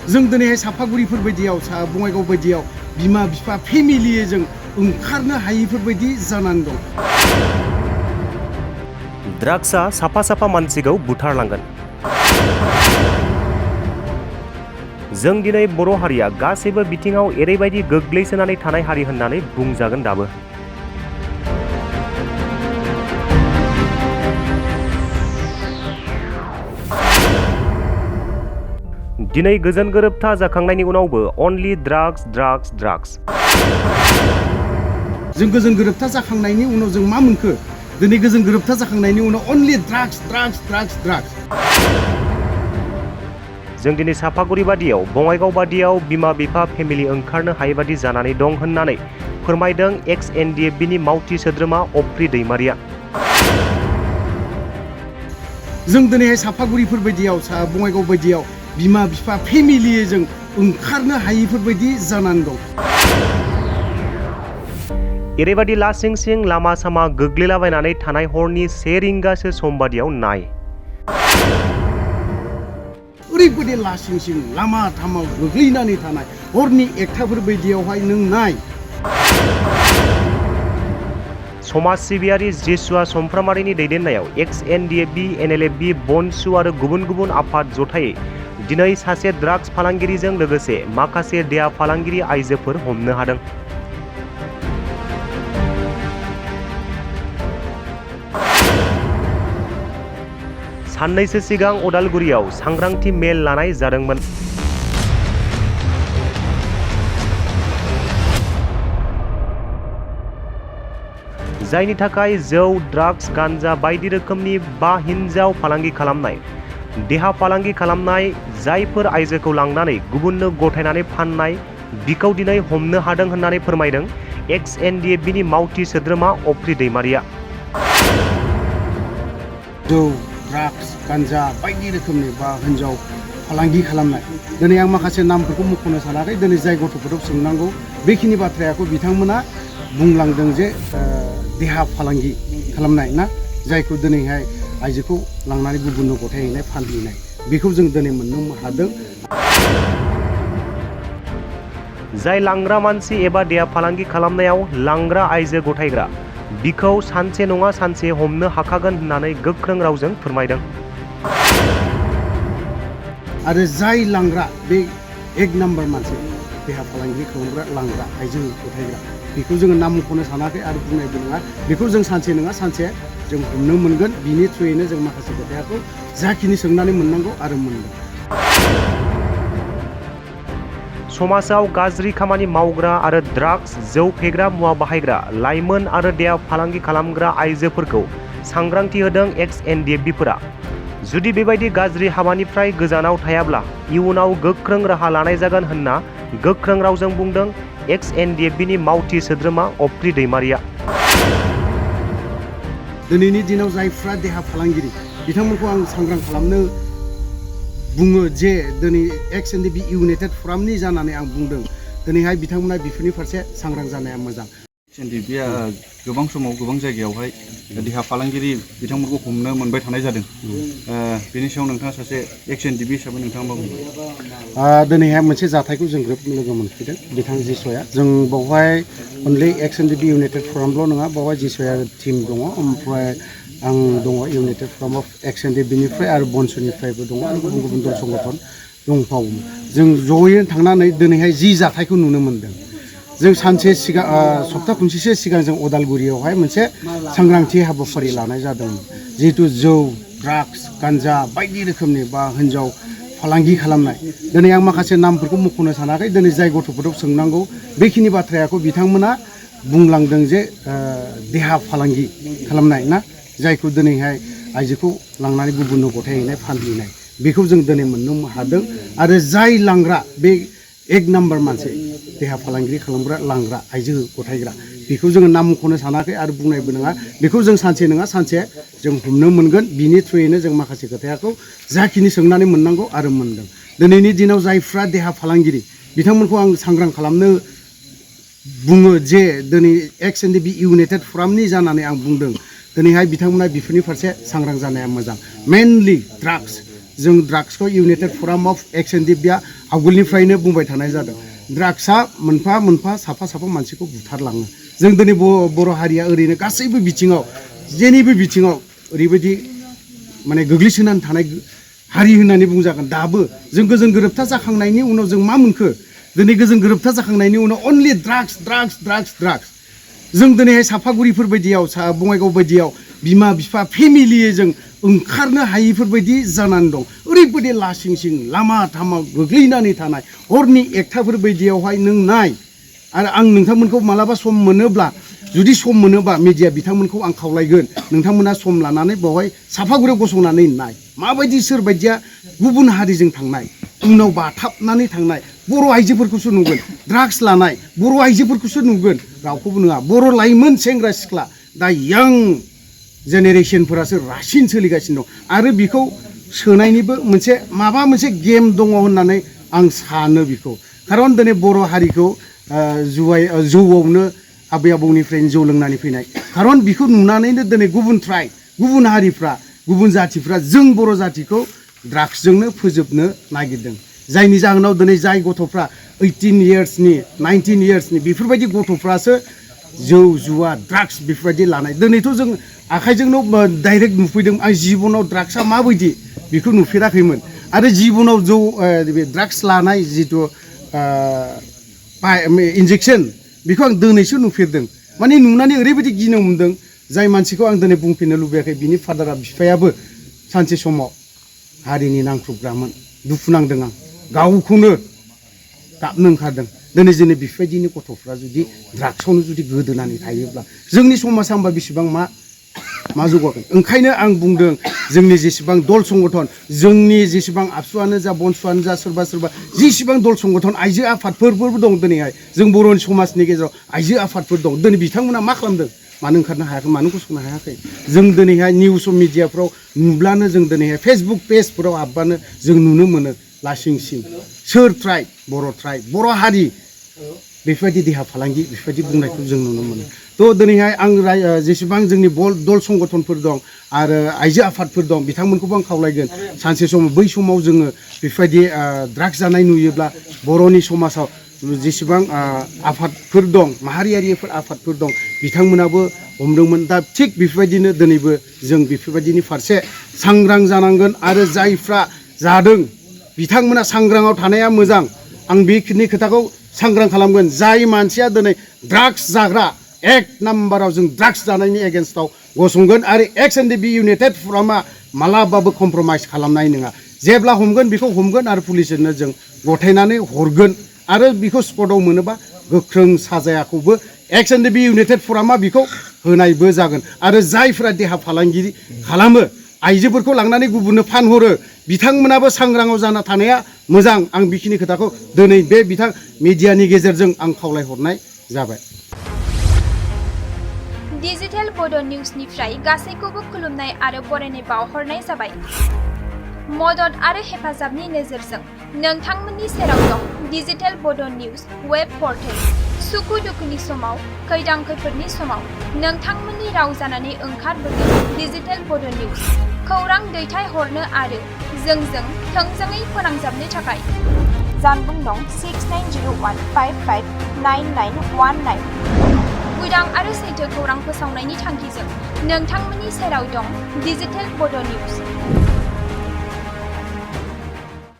जों दिनैहाय सापागुरिफोर बायदियाव बङाइगाव बायदियाव बिमा बिफा फेमिलियै जों ओंखारनो हायैफोरबायदि जानानै दं। ड्राग्सआ साफा साफा मानसिखौ बुथारलांगोन। जों दिनै बर' हारिया गासैबो बिथिङाव एरैबायदि गोग्लैसोनानै थानाय हारि होननानै बुंजागोन दाबो। दिनै गोजोन गोरोबथा जाखांनायनि उनावबो अनलि ड्राग्स ड्राग्स ड्राग्स। जों गोजोन गोरोबथा जाखांनायनि उनाव जों मा मोनखो? दिनै गोजोन गोरोबथा जाखांनायनि उनाव अनलि ड्राग्स ड्राग्स ड्राग्स ड्राग्स। जों दिनै सापागुरि बादियाव बङाइगाव बादियाव बिमा बिफा फेमिलि ओंखारनो हायै बादि जानानै दं होननानै फोरमायदों एक्स NDFB नि मावथि सोद्रोमा अफ्रि दैमारिया। जों दिनैहाय सापागुरिफोर बायदियाव बङाइगाव बायदियाव बिमा बिफा फेमिलियै जों ओंखारनो हायैफोरबायदि जानानै दं। एरैबायदि लासिं सिं लामा सामा गोग्लैलाबायनानै थानाय हरनि 1 रिंगासो समबादियाव नाय। ओरैबायदि लासिं सिं लामा थामा गोग्लैनानै थानाय हरनि 1टाफोर बायदियावहाय नों नाय। समाज सिबियारि जिसुआ समफ्रामारिनि दैदेननायाव एक्स NDFB NLFB बनसु आरो गुबुन गुबुन आफाद जथायै दिनै सासे ड्राग्स फालांगिरिजों लोगोसे माखासे देहा फालांगिरि आइजोफोर हमनो हादों। साननैसो सिगां अदालगुरियाव सांग्रांथि मेल लानाय जादोंमोन। जायनि थाखाय जौ ड्राग्स गान्जा बायदि रोखोमनि 5 हिन्जाव फालांगि खालामनाय, देहा फालांगि खालामनाय, जायफोर आइजोखौ लांनानै गुबुननो गथायनानै फाननाय बिखौ दिनै हमनो हादों होननानै फोरमायदों एक्स NDFB नि मावथि सोद्रोमा अफ्रि दैमारिया। जौ ड्राग्स गान्जा बायदि रोखोमनि बा हिन्जाव फालांगि खालामनाय। दिनै आं माखासे नामफोरखौ मख'नो सानाखै। दिनै जाय गथ'फोरखौ सोंनांगौ बेखिनि बाथ्राखौ बिथांमोना बुंलांदों जे देहा फालांगि खालामनाय ना, जायखौ दिनैहाय आइजोखौ लांनानै गुबुननो गथायहैनाय फानहैनाय बेखौ जों दिनै मोननो हादों। जाय लांग्रा मानसि एबा देहा फालांगि खालामनायाव लांग्रा आइजो गथायग्रा बिखौ सानसे नङा सानसे हमनो हाखागोन होननानै गोख्रों रावजों फोरमायदों। आरो जाय लांग्रा बे 1 नाम्बार मानसि देहा फालांगि खालामग्रा लांग्रा आइजो गथायग्रा बेखौ जोङो नाम मख'नो सानाखै आरो बुंनायबो नङा। बेखौ जों सानसे नङा सानसे जों हमनो मोनगोन। बिनि थ्रुयैनो जों माखासे खोथाखौ जाखिनि सोंनानै मोननांगौ आरो मोनदों। समाजाव गाज्रि खामानि मावग्रा आरो ड्राग्स जौ फेग्रा मुवा बाहायग्रा लाइमोन आरो देहा फालांगि खालामग्रा आइजोफोरखौ सांग्रांथि होदों एक्स NDFBफोरा। जुदि बेबायदि गाज्रि हाबानिफ्राय गोजानाव थायाब्ला इयुनाव गोख्रों राहा लानाय जागोन होनना गोख्रों रावजों बुंदों एक्स NDFB नि मावथि सोद्रोमा अफ्रि दैमारिया। दिनैनि दिनाव जायफ्रा देहा फालांगिरि बिथांमोनखौ आं सांग्रां खालामनो बुङो जे दिनै एक्स NDFB इउनाइटेड फरामनि जानानै आं बुंदों दिनैहाय बिथांमोना बेफोरनि फारसे सांग्रां जानाया मोजां। NDFBआ गोबां समाव गोबां जायगायावहाय देहा फालांगिरि बिथांमोनखौ हमनो मोनबाय थानाय जादों। बेनि सायाव नोंथाङा सासे एक्स NDFB हिसाबै नोंथाङा मा बुङो? दिनैहाय मोनसे जाथायखौ जों ग्रोब लोगो मोनफैदों बिथां जिसुआ। जों बावहाय अनलि एक्स NDFB इउनाइटेड फरामल' नङा, बावहाय जिसुआ टिम दङ, ओमफ्राय आं दङ इउनाइटेड फराम अफ एक्स NDFBनिफ्राय आरो बनसुनिफ्रायबो दङ आरो गुबुन गुबुन दल संगठन दंबावो। जों ज'यै थांनानै दिनैहाय जि जाथायखौ नुनो मोनदों। जों सानसे सिगां सप्ता खनसेसो सिगां जों अदालगुरियावहाय मोनसे सांग्रांथि हाबाफारि लानाय जादोंमोन। जिहेतु जौ ड्राग्स गान्जा बायदि रोखोमनि बा हिन्जाव फालांगि खालामनाय। दिनै आं माखासे नामफोरखौ मख'नो सानाखै। दिनै जाय गथ'फोरखौ सोंनांगौ बेखिनि बाथ्राखौ बिथांमोना बुंलांदों जे देहा फालांगि खालामनाय ना, जायखौ दिनैहाय आइजोखौ लांनानै गुबुननो गथायहैनाय फानहैनाय बेखौ जों दिनै मोननो हादों। आरो जाय लांग्रा बे 1 नाम्बार मानसि देहा फालांगिरि खालामग्रा लांग्रा आइजो गथायग्रा बेखौ जोङो नाम मख'नो सानाखै आरो बुंनायबो नङा। बेखौ जों सानसे नङा सानसे जों हमनो मोनगोन। बिनि थ्रुयैनो जों माखासे खोथाखौ जाखिनि सोंनानै मोननांगौ आरो मोनदों। दिनैनि दिनाव जायफ्रा देहा फालांगिरि बिथांमोनखौ आं सांग्रां खालामनो बुङो जे दिनै एक्स NDFB इउनाइटेड फरामनि जानानै आं बुंदों दिनैहाय बिथांमोना बेफोरनि फारसे सांग्रां जानाया मोजां। मेनलि ड्राग्स जों ड्राग्सखौ इउनाइटेड फराम अफ एक्स एनडिएफबिआ आवगोलनिफ्रायनो बुंबाय थानाय जादों ड्राग्सआ मोनफा मोनफा साफा साफा मानसिखौ बुथारलाङो जों दिनै बर' हारिया ओरैनो गासैबो बिथिङाव जेनिबो बिथिङाव ओरैबायदि माने गोग्लैसोनानै थानाय हारि होननानै बुंजागोन दाबो जों गोजोन गोरोबथा जाखांनायनि उनाव जों मा मोनखो दिनै गोजोन गोरोबथा जाखांनायनि उनाव अनलि ड्राग्स जों दिनैहाय साफागुरिफोर बायदियाव बङाइगाव बायदियाव बिमा बिफा फेमिलियै जों ओंखारनो हायिफोरबायदि जानानै दं ओरैबायदि लासिं सिं लामा थामा गोग्लैनानै थानाय हरनि एकथाफोर बायदियावहाय नों नाय आरो आं नोंथांमोनखौ मालाबा सम मोनोब्ला जुदि सम मोनोबा मिडिया बिथांमोनखौ आं खावलायगोन नोंथांमोना सम लानानै बेवहाय साफागुरियाव गसंनानै नाय माबायदि सोरबायदिया गुबुन हारिजों थांनाय उनाव बाथाबनानै थांनाय बर' आइजोफोरखौसो नुगोन ड्राग्स लानाय बर' आइजोफोरखौसो नुगोन रावखौबो नङा बर' लाइमोन सेंग्रा सिख्ला दा यां जेनेरेसनफोरासो रासिन सोलिगासिनो दं आरो बेखौ सोनायनिबो माबा मोनसे गेम दङ होननानै आं सानो बेखौ खारन दिनै बर' हारिखौ जौआवनो आबै आबौनिफ्रायनो जौ लोंनानै फैनाय खारन बेखौ नुनानैनो दिनै गुबुन हारिफ्रा गुबुन जाथिफ्रा जों बर' जातिखौ ड्राग्सजोंनो फोजोबनो नागिरदों जायनि जाहोनाव दिनै जाय गथ'फ्रा 18 इयार्सनि 19 इयार्सनि बेफोरबायदि गथ'फ्रासो जौ जुवा ड्राग्स बेफोरबायदि लानाय दिनैथ' जों आखाइजोंनो डाइरेक्ट नुफैदों आं जिबनाव ड्राग्सआ माबायदि बेखौ नुफेराखैमोन आरो जिबनाव जौ ड्राग्स लानाय जिथु इन्जेक्सन बेखौ आं दिनैसो नुफेरदों माने नुनानै ओरैबायदि गिनो मोनदों जाय मानसिखौ आं दिनै बुंफिननो लुबैयाखै बिनि फादारा बिफायाबो सानसे समाव हारिनि नांख्रुबग्रामोन दुखु नांदों आं गावखौनो गाबनो ओंखारदों दिनै जोंनि बेफोरबायदिनि गथ'फ्रा जुदि ड्राग्सआवनो जुदि गोदोनानै थायोब्ला जोंनि समाजा होमबा बेसेबां मा जौगागोन ओंखायनो आं बुंदों जोंनि जेसेबां दल संगठन जोंनि जेसेबां आबसुआनो जा बनसुआनो जा सोरबा जेसेबां दल संगठन आइजो आफादफोरबो दं दिनैहाय जों बर'नि समाजनि गेजेराव आइजो आफादफोर दं दिनै बिथांमोना मा खालामदों मानो ओंखारनो हायाखै मानो गसंनो हायाखै जों दिनैहाय निउस मिडियाफ्राव नुब्लानो जों दिनैहाय फेसबुक पेजफोराव हाबबानो जों नुनो मोनो लासिं सिं सोर ट्राइब बर' हारि बेफोरबायदि देहा फालांगि बेफोरबायदि बुंनायखौ जों नुनो मोनो थ' दिनैहाय आं जेसेबां जोंनि दल संगठनफोर दं आरो आइजो आफादफोर दं बिथांमोनखौबो आं खावलायगोन सानसे समाव बै समाव जोङो बेफोरबायदि ड्राग्स जानाय नुयोब्ला बर'नि समाजाव जेसेबां आफादफोर दं माहारियारिफोर आफादफोर दं बिथांमोनाबो हमदोंमोन दा थिग बेफोरबायदिनो दिनैबो जों बेफोरबायदिनि फारसे सांग्रां जानांगोन आरो जायफ्रा जादों बिथांमोना सांग्राङाव थानाया मोजां आं बेखिनि खोथाखौ सांग्रां खालामगोन जाय मानसिया दिनै ड्राग्स जाग्रा एक नाम्बाराव जों ड्राग्स जानायनि एगेन्स्टआव गसंगोन आरो एक्स एनडिएफबि इउनाइटेड फरामा मालाबाबो कमप्रमाइज खालामनाय नङा जेब्ला हमगोन बेखौ हमगोन आरो पुलिसनो जों गथायनानै हरगोन आरो बेखौ स्पटआव मोनोबा गोख्रों साजायाखौबो एक्स एनडिएफबि इउनाइटेड फरामा बेखौ होनायबो जागोन आरो जायफोरा देहा फालांगिरि खालामो आइजोफोरखौ लांनानै गुबुननो फानहरो बिथांमोनाबो सांग्राङाव जाना थानाया मोजां आं बेखिनि खोथाखौ दिनै बे मिडियानि गेजेरजों आं खावलायहरनाय जाबाय डिजिटेल बड' निउसनिफ्राय गासैखौबो खुलुमनाय आरो बरायनाय बावहरनाय जाबाय मदद आरो हेफाजाबनि नोजोरजों नोंथांमोननि सेराव दं डिजिटेल बड' निउस वेब पर्टेल सुखु दुखुनि समाव खैदां खैफोदनि समाव नोंथांमोननि राव जानानै ओंखारबोगोन डिजिटेल बड' निउस खौरां दैथायहरनो आरो जोंजों थोंजोङै फोनांजाबनो थाखाय जानबुं दं 6901559919 उदां आरो सैथो खौरां फोसावनायनि थांखिजों नोंथांमोननि सेराव दं डिजिटेल बड' निउस